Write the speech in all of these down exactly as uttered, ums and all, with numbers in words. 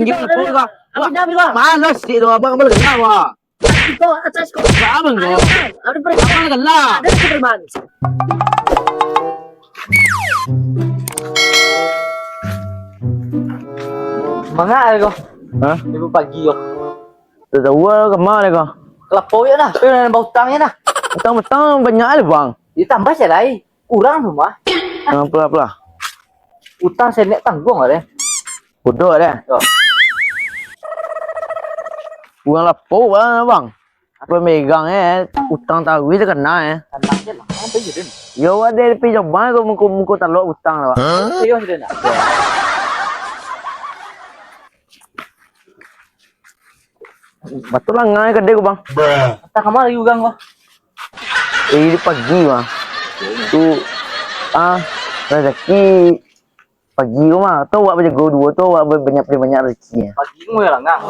Abang dah, abang dah. Malas sih tu, abang, abang dah, wah. Iko, atas ko. Abang ko. Abang dah lah. Ada preman. Manga ko. Hah? Ibu pagi ko. Tahu kama ko. Kalapo ya nah, tapi nak bautang ya nah. Utang-utang banyak ada, Bang. Ya tambah sajo lai. Kurang tu mah. Apo, apo? Utang sanak tangguang deh. Bodoh deh. Yo. Urang lapo, Bang. Pemegang eh, utang taruih takana eh. Tenang je lah, apa je, Den? Yo, ada di pinjaman ko muko-muko talok utang lah, Bang. Serius, Den? Batua langai kadai ko, Bang. Antah kama lagi urang ko. Eh, pagi, Bang. Tu, ah, rezeki pagi ko, Bang. Tu awak bajago duo tu, awak banyak, banyak rezeki. Pagi ko yo langang.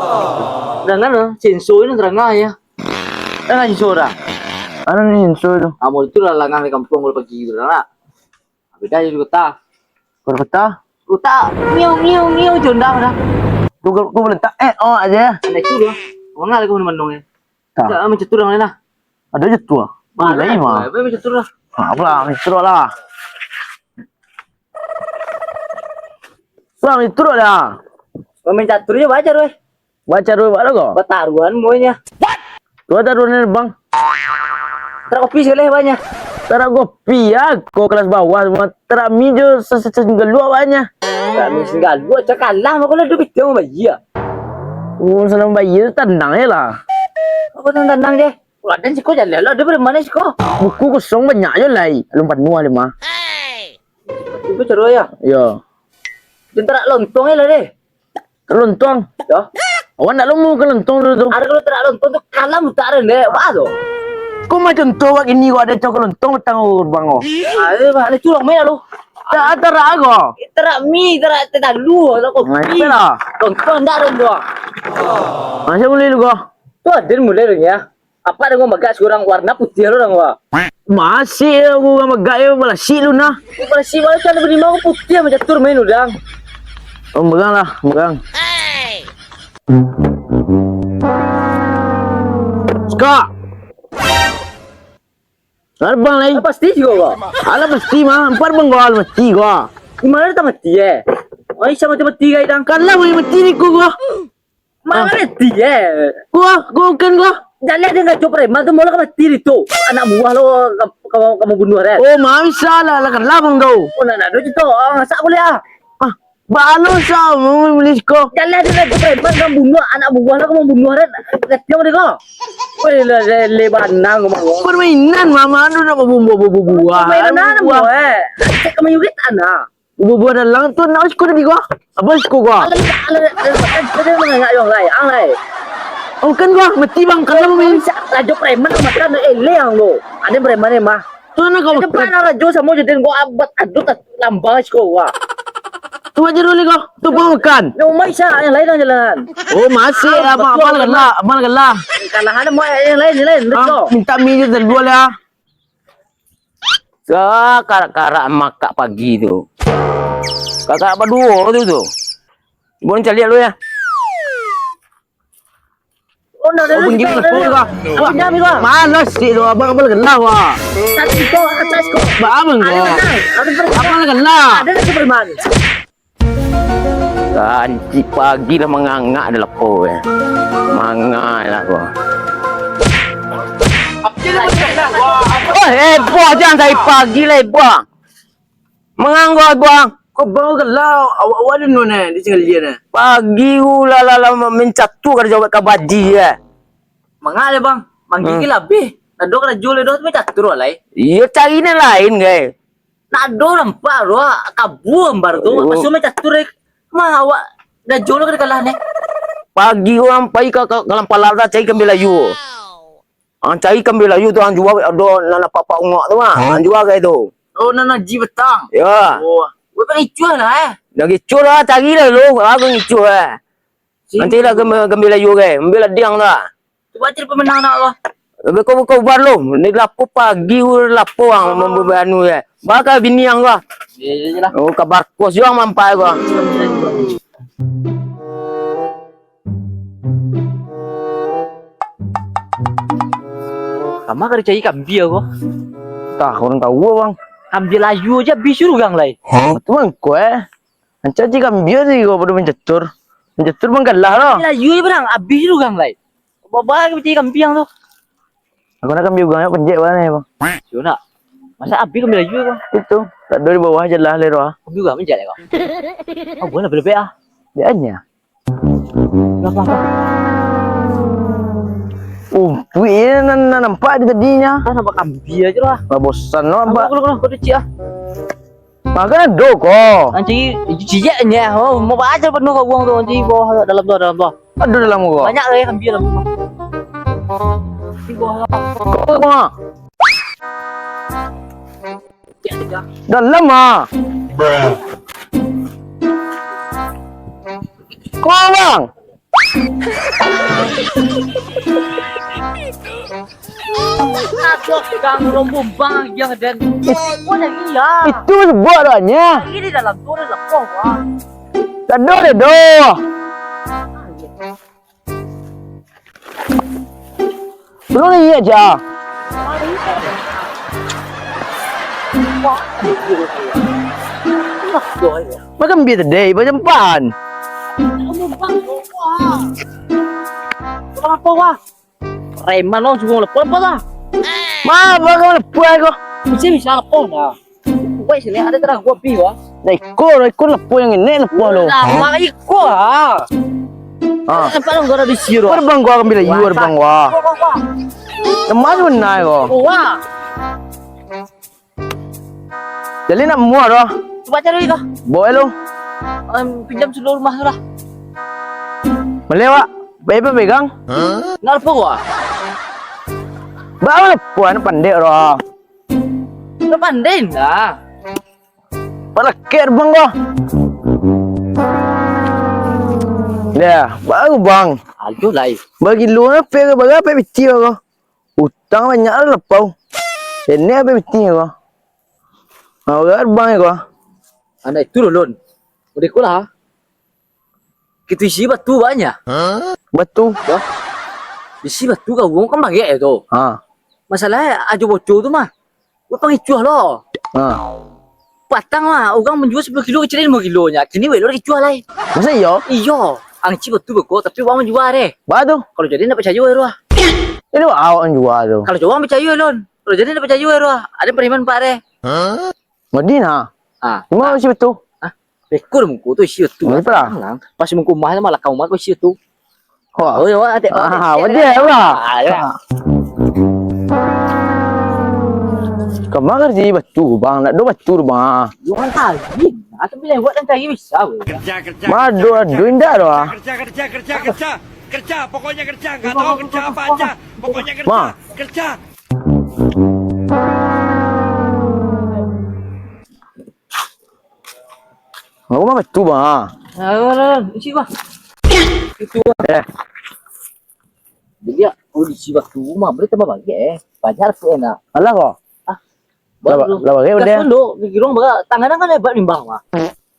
Langang tu, senso ni terangah ya. Langang senso dah. Anu ni senso tu. Amun tu lah langang di kampuang kalau pagi tu lah. Beda je di kota. Kalau kota? Kota, ngiau, ngiau, ngiau, jondang dah. Tu, tu, tu letak, eh, oh, aja. Ada itu dah. Mana lagi mana-mana ya? Tak. Tak, macam tu orang lain lah. Ada je tu ah. Mana lain mah. Apa macam tu lah? Ha, apa lah, macam tu lah. Lah, macam tu lah. Main catur je wajar weh. Baca dulu, Bang, ko. Bataruan, boynya. Dua taruan ni, Bang. Tarak kopi sekali, banyak. Tarak kopi, ya. Ko kelas bawah, semua tarak mi jo se-, se-, singgaluak, banyak. Tarak mi singgaluak, cak kalah, mako lah duit itu bayar. Oh, salam bayar, tenang je lah. Aku tenang-tenang je. Wah, dan siko jalan lah, dia dari mana siko? Buku kosong banyak je lai. Alun panuah dia mah. Itu seru ya? Yo. Dan tarak lontong je lah deh. Lontong. Yo. Awak nak lomo ke lontong dulu tu? Ada kalau tarak lontong tu kalam tak ada deh. Wah tu. Kau macam tu awak gini kau ada cok lontong petang urang oh. Ada bah, ada curang main lalu. Tak ada tarak kau. Tarak mi, tarak teh talu, tarak kopi. Nah, itu lah. Lontong tak ada dua. Masih boleh lu kau. Tu ada mulai dong ya. Apa ada urang magak surang warna putih lo urang wa? Masih aku urang magak yo, balasik lu nah. Balasik balasik ada beri mau putih macam tur main urang. Oh, megang lah, megang. Ska. Abang lai. Ah, pasti juga kau. Alah pasti mah, empat bang gol mati gua. Di mana tak mati eh? Oh, isa mati mati gai dang. Kalah boleh mati ni ku gua. Mana mati eh? Gua, gua bukan gua. Jalan dengan rajo preman tu mula mati di tu. Anak buah lo kamu, kamu bunuh kan? Oh, mah bisa lah, lah kalah bang tu. Oh, nak nak duit tu. Ah, masak boleh ah. Ah, bano sa mau beli siko. Jalan dengan rajo preman kamu bunuh anak buah lo kamu bunuh kan? Ketiang mereka. Weh, lah, le, le banang kau mau. Permainan mama tu nak bubuah bubuah. Permainan apa eh? Cek kamu yurit anak. Bubuah dalam tu nak siko tadi gua. Apa siko gua? Alah, alah, alah, alah, alah, alah, alah, alah, alah. Oh, kan gua mati bang kalau main. Rajo preman makan eleng lo. Ada preman ni mah. Tu nak kau makan. Depan rajo sama jadi gua abad adut lambang siko gua. Tu aja dulu kau. Tu pun makan. Yo mai sa yang lain yang jalan. Oh, masih lah abang, abang lah kena, abang lah kena. Kalah ada mau yang lain yang lain. Let's go. Minta mi je dua lah. Sa karak-karak makak pagi tu. Kakak baduo tu tu. Boleh caliak lu ya. Oh, no, no, no, no, no. Malas sih tu abang, abang lah kena wah. Satu kau atas kau. Ba abang kau. Ada, ada, ada. Abang lah kena. Ada lagi preman. Kancik pagi lah mangangak dah lepo eh. Mangai lah ko. Oh, heboh jan dari pagi lah heboh. Manganggo heboh. Ko bang gelau awak-awak dah nun eh di singgal dia eh. Pagi ku lah lah lah main catur kada jawab kabadi eh. Mangak lah bang. Manggi ke labih. Nado karajo lah doh tu main catur walai. Iyo cari nan lain gai. Nak ado nampak tu, ah, kabua ambar tu. Oh. Pasu main catur, eh. Mah awak gajo lo kada kalah ni. Pagi urang pai ka, ka, ka Lampang Larat cari kambiang layu. Ah, cari kambiang layu tu, ang jua ado nan apak-apak ungok tu, ah. Hah? Ang jua gai tu. Oh, nan aji batang. Ya. Oh. Bukan icuah lah, eh. Dah gicuh lah, cari lah lu. Ah, gicuh, eh. Nanti lah kambiang, kambiang layu gai. Ambil lah diang tu, ah. Cuba cari pemenang nak lo. Beko beko bar lo. Ni lapo pagi u lapo ang mambu anu ya. Baka bini ang ko. Iya iya lah. Oh kabar kos juang mampai ko. Sama ka dicari kambia ko. Tah, urang tahu, Bang. Kambia layu aja abih surugang lai. Tu mangko, eh. Ancak cari kambia tadi ko pado mancatur. Mancatur manggalah lo. Kambia layu aja barang abih surugang lai. Bawa ka cari kambia tu. Aku nak kambia ugang yo, panjek bana, Bang. Yo nak. Masa abih kambia layu ko? Itu. Tak ada di bawah je lah, lero ah. Kambia ugang panjek ko. Oh, bukan lebih-lebih ah. Dia hanya. Lah, lah, lah. Umpuik nan, nan nampak di tadinyo. Ah, nampak kambia aja lah. Lah bosan lo nampak. Aku, aku, aku, aku, aku, aku, aku, Makan ado ko. Anji, ciek nyo. Oh, mau baca penuh ka uang tu, anji, bawah, dalam tu, dalam tu. Ado dalam ko. Banyak lagi kambia dalam tu. Di bawah lah. Ko, ko. Dalam ah. Ko, Bang. Aduh, gang rombong bang yang dan. Wah, lagi ya. Itu sebab doanya. Ini dalam tu ada lepoh, wah. Tado, tado. Belum lagi aja. Makan bir tadi, macam pan. Kenapa, wah? Preman lo, suruh lepoh, lepoh lah. Ma, apa kau lepoh kau? Bisa, bisa lepoh lah. Woi, sini ada terang gua pi, wah. Dah iko, iko lepoh yang ini lepoh lo. Lah, iko ah. Ah. Nampak lo gua ada di sini. Terbang gua ambil ayu, terbang gua. Wah, wah, wah. Lemas benar kau. Wah. Jadi nak mua doh. Cuba cari kah? Bawa lo. Em, pinjam seluruh rumah tu lah. Boleh, Wak. Baik, apa pegang? Nak apa gua? Bawa lo puan pandai doh. Kau pandai dah. Palakir bang kau. Dah, baru bang. Aduh lai. Bagi lu apa ke, berapa piti kau? Utang banyak lah lapau. Ini apa piti kau? Nah, berapa bang kau? Anak itu loh, Lon. Udah ikut lah. Kita isi batu banyak. Batu? Bah. Isi batu kau kan banyak ya tu. Ha. Masalah ajo bocor tu mah. Buat pangicuah lo. Ha. Patang lah, orang menjual sepuluh kilo, kecilin lima kilo nya. Kini welo kicuah lai. Masa iyo? Iyo. Angci betul beko, tapi orang menjual deh. Ba tu? Kalau jadi nak percaya ya, Ruah. Ini awak menjual tu. Kalau orang percaya, Lon. Kalau jadi nak percaya ya, Ruah. Ada periman pak deh. Ngodi nah. Ah. Cuma isi betul. Ah. Beko muko tu isi betul. Ngodi pala. Pas muko mah malah kau mah kau isi betul. Oh, yo, atek. Ah, wajar lah. Ah, ya. Kamar kerja batu, bang. Nak do batu, bang. Yo, kan tadi. Aku bilang buat dan tadi bisa, weh. Kerja, kerja. Madu, adu indak doh. Kerja, kerja, kerja, kerja. Kerja, pokoknya kerja. Enggak tahu kerja apa aja. Pokoknya kerja. Ma. Kerja. Aku mah batu, bang. Ayo, ayo, ayo. Isi, bang. Itu, bang. Eh. Jadi, ya, kalau diisi batu, mah, boleh tambah banyak, eh. Banyak tu enak. Alah, kok. Ah. Lah, baru. Lah, bagai udah. Kasih dulu, di girong, bang. Tangan kan hebat nimbang, bang.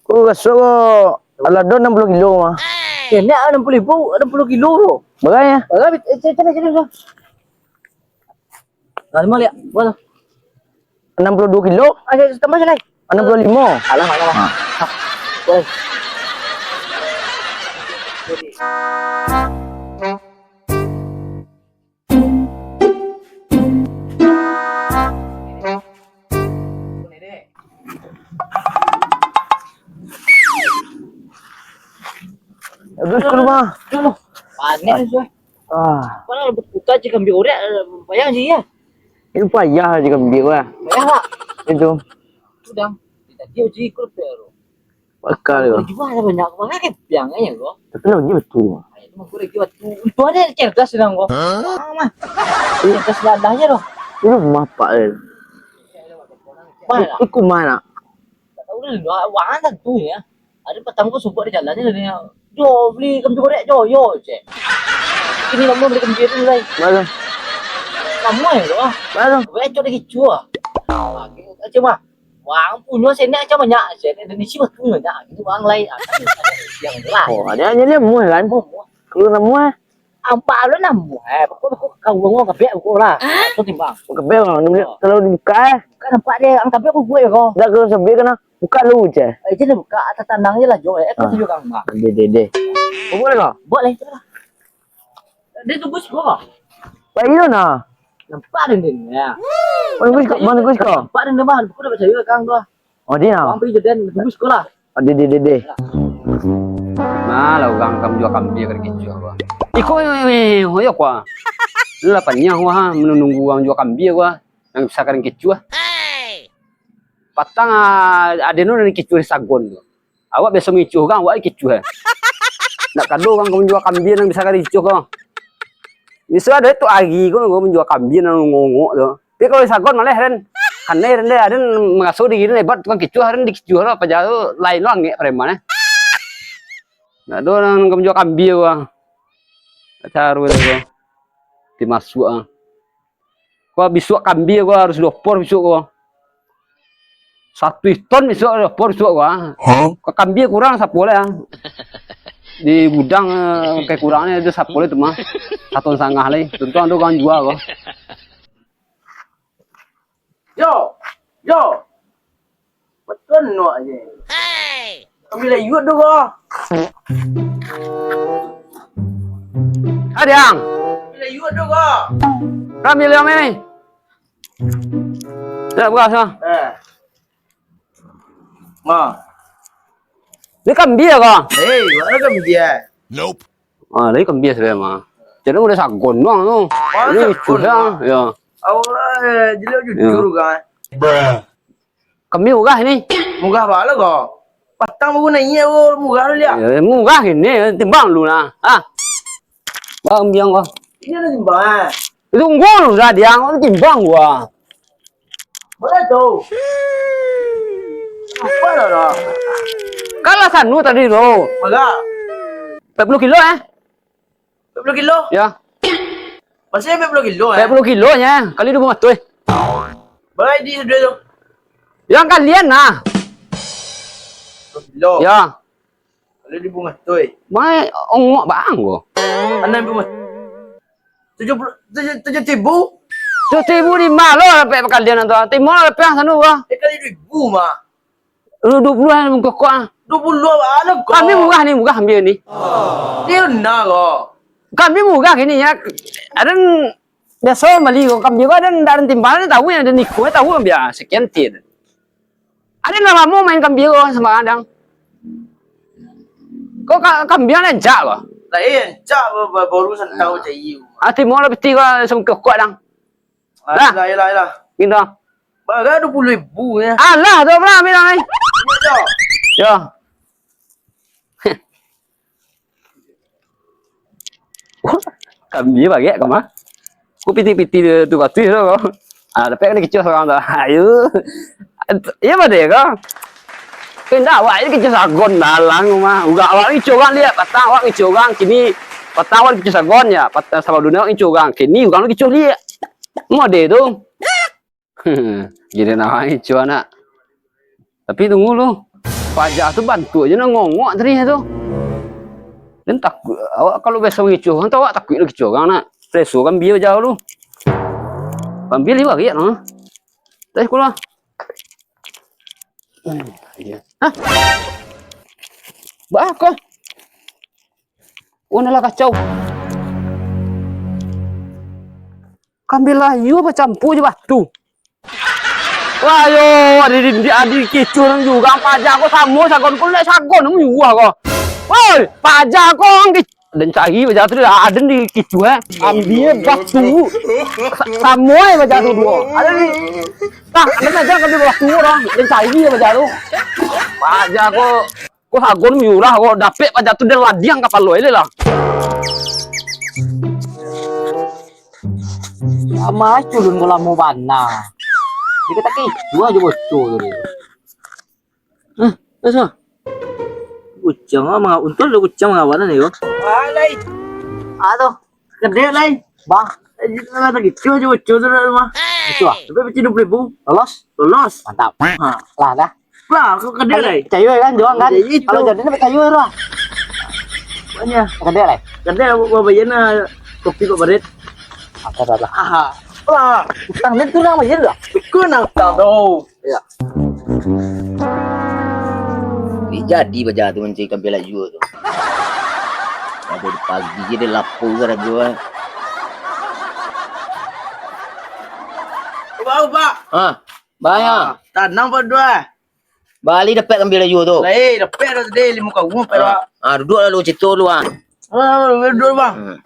Kok kasih, kok. Alah, do enam puluh kilo, mah. Kena enam puluh ribu, enam puluh kilo, bro. Bagai, ya? Bagai, eh, cek, cek, cek, cek. Nah, lima liak. Buat lah. Enam puluh dua kilo. Ah, tambah se lai. Enam puluh lima. Alah, alah, alah. Ah. Ah. Boleh. Terus ke rumah. Panek, Zul. Ah. Kau nak berputar je kambing orek, payah je, ya? Itu payah je kambing, wah. Payah, Pak? Itu. Sudah. Tadi uji ikut, Pak. Bakal, wah. Jual lah banyak. Mana kepiang aja, kau? Tapi lah, dia betul, wah. Itu mah, aku lagi waktu. Itu ada cerdas sedang, kau. Hah? Ah, mah. Cerdas dadah aja, doh. Itu rumah, Pak, eh. Mana? Itu mana? Tak tahu dah, wah, wah, tentu ya. Ada petang ko sumpah di jalan ni, dia, "Jo, beli kambing gorek, jo, yo," cek. Ini lama beli kambing tu, lai. Baru. Lama ya, tu, ah. Baru. Weh, cok lagi cua. Ah, gitu aja, mah. Wang punyo senek aja banyak, senek dan isi waktu banyak. Gitu, wang lai. Ah, yang jelas. Oh, ada aja dia muah, kan? Muah, muah. Kalau nak muah, Nampak lu namo, eh, pokok, pokok kau ngomong kabek pokok lah. Tu timbang. Kabek lah, kalau dibuka, eh. Bukan nampak dia, ang kabek aku buat ya kau. Dah kalau sebik kena, buka lu je. Eh, jadi buka, atas tanang je lah, Jo, eh, kau Ah. tunjuk kang, Mak. Deh, deh, deh. Kau buat lah kau? Buat lah, itu lah. Dia tunggu siko kau. Pak Ino nah. Nampak dia ni, ya. Mana gus kau? Mana gus kau? Nampak dia ni, Bang. Aku dah percaya kang tu. Oh, dia. Bang, pergi je, Den. Tunggu siko lah. Ade, de, de, de. Nah, lah urang ka manjua kambia ka dikicuah, wah. Iko, eh, eh, eh, oh, yo, kuah. Lah paniang, wah, manunggu urang manjua kambia, wah. Nan bisa ka dikicuah. Patang, ah, ade no nan dikicuah di sagon tu. Awak biaso mangicuah urang, awak kicuah, eh. Ndak kado urang ka manjua kambia nan bisa ka dikicuah, ko. Biaso ado tu ari ko, ko manjua kambia nan ngongok tu. Tapi kalau di sagon maleh, den. Kanai den deh, den maraso diri den hebat, tukang kicuah, den dikicuah lah, paja tu lain lo angek preman, eh. Ndak ado nan ka manjua kambia, wah. Ndak caru tu, ko. Dimasuak, ah. Ko bisuak kambia, ko harus diopor bisuak, ko. Satu ton bisuak diopor bisuak, ko, ah. Hah? Ko kambia kurang, sapo lai, ah. Di gudang, eh, kayak kurang ni, ado sapo lai tu mah. Saton sangah lai. Tuntuang ado urang jua, ko. Yo, yo. Betul nuak je. Kami lah yuak tu ko. Adiang. Kami lah yuak tu ko. Kami lah ni. Ya, buka sana. Eh. Ma. Ni kambia ko? Eh, mana kambia? Nope. Ah, tadi kambia sudah mah. Jadi udah sagon doang tu. Mana ini sagon, curang, Mak? Ya. Awak, eh, jelek jujur kan. Kambia murah ni. Murah bala ko. Patang baru naik ko, murah lu liak. Ya, murah ini, timbang lu nah. Ah. Bang biang ko. Ini ada timbang, eh. Tunggu lu dah, dia timbang gua. Boleh tu. Apa dah, dah? Kalah sanu tadi tu. Murah. Empat puluh kilo, eh? Empat puluh kilo? Ya. Masih empat puluh kilo, eh? Empat puluh kilo nya, kali dua puluh lima. Berapa di sudah tu? Yang kalian nah. Empat puluh kilo. Ya. Kali dua puluh lima. Mai ongok bang ko. Anam puluh. Tujuh puluh, tujuh, tujuh ribu? Tujuh ribu di ma lo dapek pakalian tu? Timo lo dapek yang sanu ko. Eh, kali dua ribu mah. Lu dua puluh lah mungkok ah. Dua puluh lah ko. Kami murah ni, murah ambil ni. Dia rendah ko. Kami murah gini ya. Ada biaso bali ko, kami ko ada, ada timbangan, tahu ya, ada niko, tahu kan biasa sekian tin. Ada nak lamo main kambia ko sama kadang. Ko ka-, kambia lah encak ko. Lah, eh, encak ba-, ba-, baru santau cai. Ati mau lah piti ko sama kokok dang. Ah, lah. Alah, alah, alah. Gitu. Bagai dua puluh ribu ya. Alah, tu pula ambil lah, eh. Ini tu. Ya. Kami bagak ka mah. Ku piti-piti tu, tu, tu. Ah, tapi kan kicuah seorang tu. Ayo. Iya, pada ko. Pindah awak ni kicuah sagon dalang mah. Udah awak ni kicuah urang liak, patang awak kicuah urang, kini patang awak kicuah sagon ya. Patang sama dunia awak kicuah urang, kini urang ni kicuah liak. Mode tu. Jadi nak kicuah nak. Tapi tunggu lu. Paja tu bantuak je nak ngongok tadi tu. Dan takut awak kalau biasa mangicuah urang tu awak takut nak kicuah urang nak. Preso kan biar jauh lu. Ambil lima riak nah. Tadi sekolah. Hmm, iya. Hah? Bah kau. Oh, nalah kacau. Kambia layu bacampur jo batu. Wah, yo, adi, adi, adi kicuah urang juo, paja ko samo sagon ko, ndak sagon, namo juo ko. Woi, paja ko urang ki-, den cari paja tu, ado di kicuah, eh. Ambia batu. Sa-, samo, eh, paja tu duo. Ado di, tah, den aja ka di batu urang, den cari paja tu. Paja ko. Ko sagon murah ko, dapek paja tu den ladiang kapalo elok lah. Lamo culun ko lamo bana. Dia kata kicuah aja bocor tu dia. Hah, biasa. Kuciang ah, manga-, untung ada kuciang mangawan ni ko. Alai. Ah tu. Kedek lai. Bang. Eh, kita lah tak kicuah aja bocor tu dah rumah. Kicuah. Tapi pecah dua puluh ribu. Lolos? Lolos. Mantap. Ha. Lah dah. Lah, kau kedek lai. Percaya kan, juang kan? Jadi itu. Kalau jadi nak percaya tu lah. Banyak. Kedek lai. Kedek buat bayar nak. Kopi kok barit. Apa salah? Aha. Wah, utang dia tu nang bayar dah. Aku nang utang tu. Ya. Ni jadi baja tu mancari kambing layu tu. Ada di pagi je dia lapor ke ragu ah. Ubah, ubah. Ha, bayar. Ah, tanang apa dua? Bali dapek kambing layu tu. Lai, dapek dah tadi lima kaum, dapek dah. Ah, duduk lalu situ lu ah. Ah, duduk, Bang. Hmm.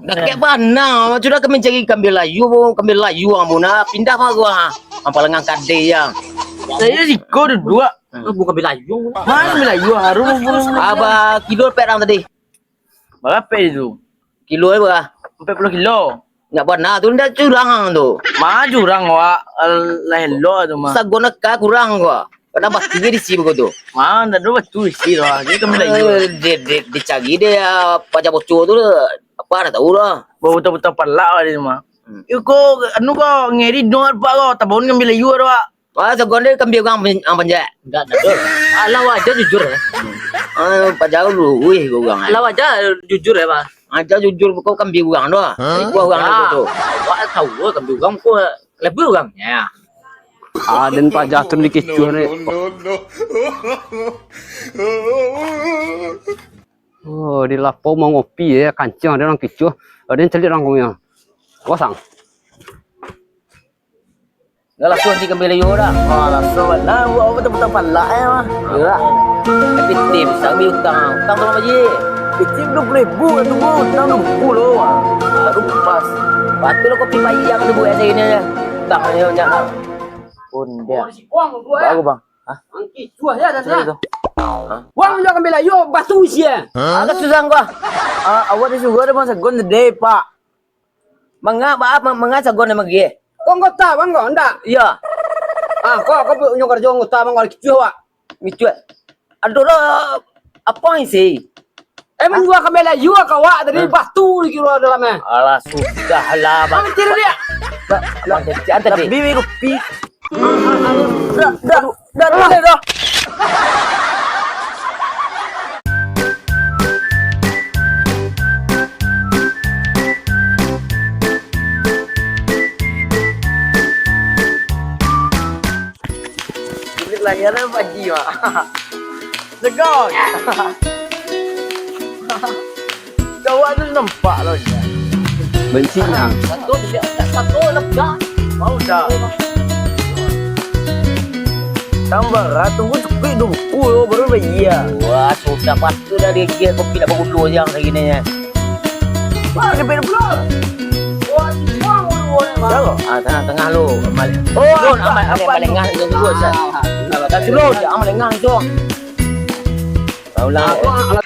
Dakek bana, sudah kami cari kambing layu, kambing layu ang muna, pindah mah gua. Ang palangan kadai ya. Saya siko duduk. Hmm. Bukan kambing layu. Mana kambing layu? Harum, harum. Aba kilo dapek ang tadi. Bara dapek tu? Kilo bara? Ampek puluah kilo. Ndak bana tu, ndak curang tu. Ma curang, wak. Lah elok tu mah. Sagon ka kurang ko. Kadang batu di si beko tu. Ma, ndak ado batu di si lah. Jadi kami layu. Eh, di, di, dicari deh, ah, paja bocor tu lah. Apa nak tahu lah. Babuta-buta palak lah dia tu mah. Hmm. Iko, anu ko, ngeri dong apa ko. Tabon kami layu tu, wak. Wah, sagon deh kambing urang pen-, ang panjak. Ndak, ndak ado. Alah, wajar jujur, eh. Ah, paja lu, wih, urang, eh. Alah, wajar jujur, eh, Bang. Aja jujur, kau kambing urang tu. Hah? Ikut urang tu. Awak tahu, eh, kambing urang ko lebih urang. Ya. Ah, den paja tu dikicuah ni. Oh, di lapau mangopi, eh, kancing ada urang kicuah. Ada yang celik urang kumia. Kosong. Dah langsung di kambing layu dah. Ah, langsung. Nah, buat apa tu, petang palak, eh, mah. Gerak. Tapi tim, sambil utang. Utang tu, Bang Haji? Tim dua puluh ribu kan tu, Bang. Utang dua puluh, ah. Baru pas. Patut lah kopi payah tu buat saya ni, ya. Utang ni banyak. Pun dia. Baru, Bang. Hah? Angki, cuah ya, dah, sorry, dah. Wang jual kambing layu, batu isi, eh. Agak susah gua. Ah, awak disuruh ada Bang Sagon today, Pak. Manga, maaf, ma-, manga sagon nan magih. Kok anggota, Bang, kok? Ndak? Iya. Ah, kok, kok punyo karajo anggota, Bang, kok kicuah, Wak? Kicuah. Aduh, lah, apa isi? Eh, manjual kambing layu ka awak tadi, batu dikiro dalam, eh. Alah, sudahlah, Bang. Bang, tiru dia. Dah, Bang, dah, dah, dah. Lebih rupi. Dah, dah, dah, dah, dah. Kulit layar lah, Pak Haji, Mak. Segon. Kawan tu nampak lah, Jan. Benci, nah. Satu, tiga, satu, lega. Mau dah. Tambah lah, tunggu cukup dua puluh, baru bayar. Wah, sudah pasti dah dia, dia kopi nak bergulu je hari ni, ya. Wah, dia beda pula. Wah, wah, wah, wah. Tahu? Ah, tengah-tengah lu. Mal-, oh, Lun, amal, amal, amal lengah, Lun, dulu, Sat. Kalau tak dulu, dia amal lengah, Lun. Tahu lah. Aku, ah,